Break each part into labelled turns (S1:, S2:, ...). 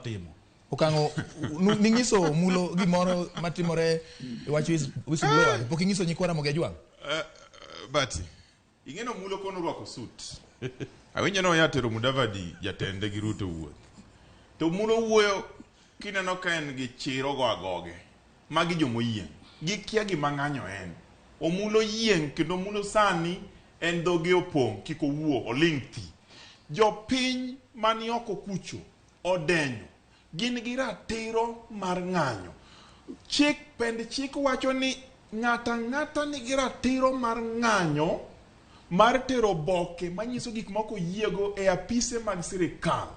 S1: timo.
S2: Okang'o ninyiso Omulo gimoro matimore e wach whistleblower. Pok inyiso nyikwa Ramogi Ajwang'?
S3: Bati, ing'eno Omulo kono orwako suit. Awinjo ni oya tero Mudavadi jatende gi Ruto wuoth. To Omulo wuoyo kineno ka en gi chir ogo agoge. Magi jomoyieng'. Gikia gima ng'anyo en. Omulo yieng' kendo Omulo sani en dhoge opong' kik owuo, oling' thi. Jopiny mani oko kucho odenyo. Gin gi ratiro mar ng'anyo. Chik, pend chik wacho ni ng'ato ang'ata nigi ratiro mar ng'anyo mar tero oboke manyiso gik moko oyiego e apise mag sirikal.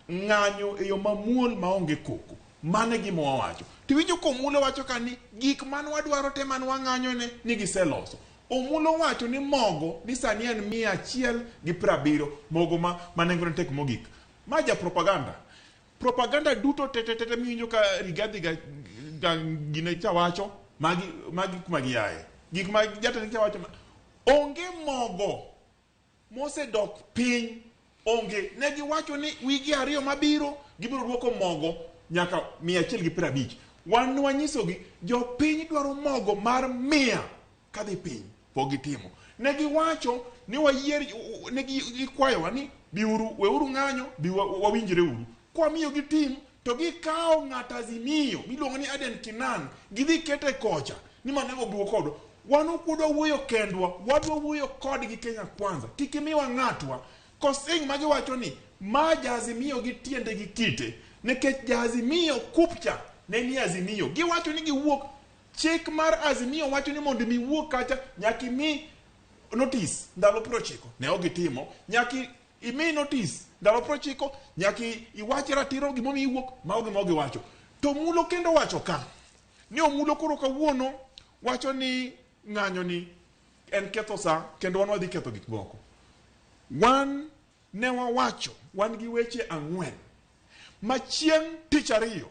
S3: Ng'anyo e yo mamuol maonge koko. Mano e gima wawacho. Tiwinjo ka Omulo wacho ka ni gik mane wadwaro te mane wang'anyo ne ni giseloso. Omulo wacho ni mogo ni sani en 170, mogo ma nengone tek mogik. Ma ja propaganda. Propaganda duto te te te miwinjo ka Rigathi ga gine cha wacho, magi kuma giaye. Gik ma jatend cha wacho, onge mogo mosedok piny, onge. Ne giwacho ni wigi 2 mabiro gibiro duoko mogo nyaka 150. Wan nwanyisogi jopiny dwaro mogo mar 100 kadhi piny, pok gitimo. Ne giwacho ni wayier, ne gikwayowa ni biuru, weuru ng'anyo, bi wawinjre uru. Kwamiyogi tim to gikawo ng'at Azimio miluongo ni Aden Kinan, gidhi kete kocha ni manego obiwo kodwa. Wan ok wadwa wuoyo kendwa, wadwa wuoyo kodgi Kenya Kwanza. Kik imiwa ng'atwa. Kosing magiwacho ni ma ja Azimio gi tiende gi kite, nikech ja Azimio kupcha ne ni Azimio. Giwacho ni giwuok, chik mar Azimio wacho ni mondo mi wuok kacha nyaka imi notice ndalo 90. Ne ok gitimo, nyaka imi notice ndalo 90, nyaka iwach ratiro gimomiyo iwuok, mago gima giwacho. To Omulo kendo wacho ka ni Omulo koro kawuono wacho ni ng'anyo ni en ketho sa kendo wan wadhi ketho gik moko. Wan ne wawacho wan gi weche 4 ma chieng' tich ariyo,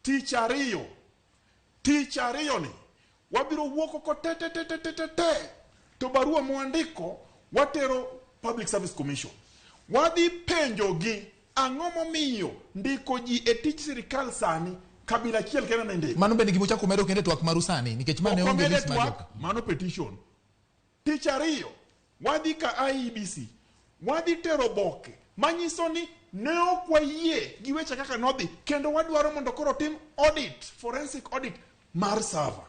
S3: tich ariyo, tich ariyo ni wabiro wuok oko te te te te te te te to barua mwandiko watero Public Service Commission. Wadhi penjogi ang'o momiyo ndiko ji e tij sirikal sani kabila achiel kende ema indiko.
S2: Mano bende gima uchako medo kendo e twak maru sani nikech ma ne onge
S3: Okomede
S2: list mar
S3: twak,
S2: joka.
S3: mano petition. Tich ariyo wadhi ka IEBC, wadhi tero oboke manyiso ni ne ok wayie gi weche kaka nodhi kendo wadwaro mondo koro tim audit, forensic audit mar server.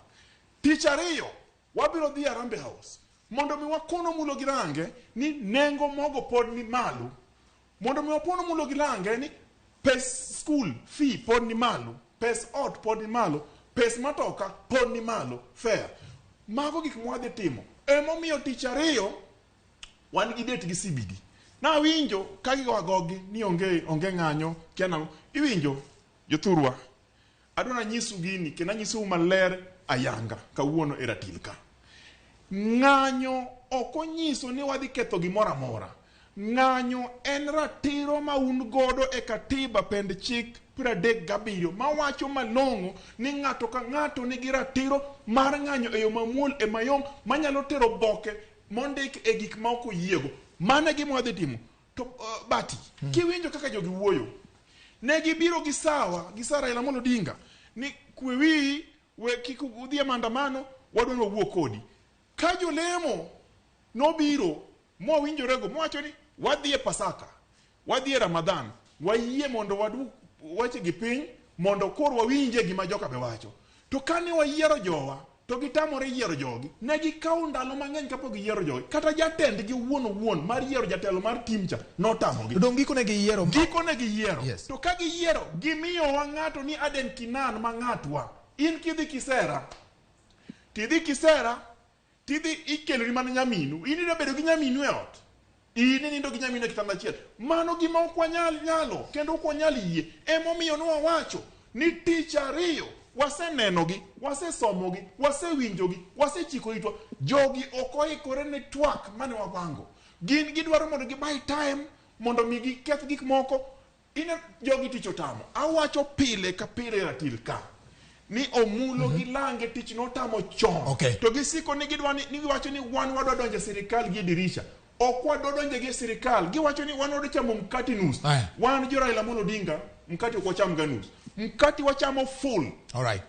S3: Tich ariyo wabiro dhi Harambee House mondo mi wakon Omulo gi Range ni nengo mogo pod ni malo. Mondo mi wapon Omulo gi Range ni pes school fee pod ni malo, pes ot pod ni malo, pes matoka pod ni malo, fair. Mago gik mwadhi timo. Emomiyo tich ariyo wan gi date gi CBD. Nawinjo ka gigo agogi ni onge ng'anyo, kia nang'o. Iwinjo jothurwa, adwa nanyisu gini kendo anyisou maler ayanga kawuono e ratil ka. Ng'anyo ok onyiso ni wadhi ketho gimoro amora. Ng'anyo en ratiro ma un godo e katiba pend chik 37 mawacho malong'o ni ng'ato ka ng'ato nigi ratiro mar ng'anyo e yo mamuol e mayom manyalo tero oboke mondik e gik ma ok oyiego. Mano e gima wadhi timo. To Bati, kiwinjo kaka jogi wuoyo, ne gibiro gi sawa gi Sara Raila Amolo Odinga ni kwe wiyi, we kik udhi e maandamano, wadwa ni wawuo kodi. Ka jolemo nobiro mwawinjorego mwacho ni wadhi e Pasaka, wadhi e Ramadhan, wayie mondo waduok wechegi piny mondo koro wawinje gima joka be wacho. To kane wayiero jowa to gitamore yiero jogi, ne gikawo ndalo mang'eny kapok giyiero jogi. Kata jatendgi owuon owuon mar yiero jatelo mar tim cha notamogi.
S2: To dong' gikone giyiero.
S3: Gikone giyiero.
S2: Yes.
S3: To ka giyiero, gimiyowa ng'ato ni Aden Kinan ma ng'atwa. In kidhi Kisera, tidhi Kisera, tidhi ikeloni mana nyaminu. In idwa bedo gi nyaminu e ot. In inindo gi nyaminu e kitanda achiel. Mano gima ok wanyal nyalo, kendo ok wanyal yie. Emomiyo ne wawacho ni tich ariyo wasenenogi, wasesomogi, wasewinjogi, wasechiko itwa. Jogi ok oikore ne twak mane wapango. Gin gidwaro mondo gi buy time mondo mi giketh gik moko. Ine jogi tich otamo. Awacho pile ka pile e ratil ka ni Omulo gi Lange tich notamo chon.
S2: Okay.
S3: To gisiko ni gidwa ni giwacho ni wan wadwa donjo e sirikal gi e dirisha. Ok wadwa donjo gi e sirikal. Giwacho ni wan wadwa chamo mkati nus.
S2: Aya.
S3: Wan jo Raila Amolo Odinga, mkati ok wacham ga nus. Mkati wachamo full.
S2: All right.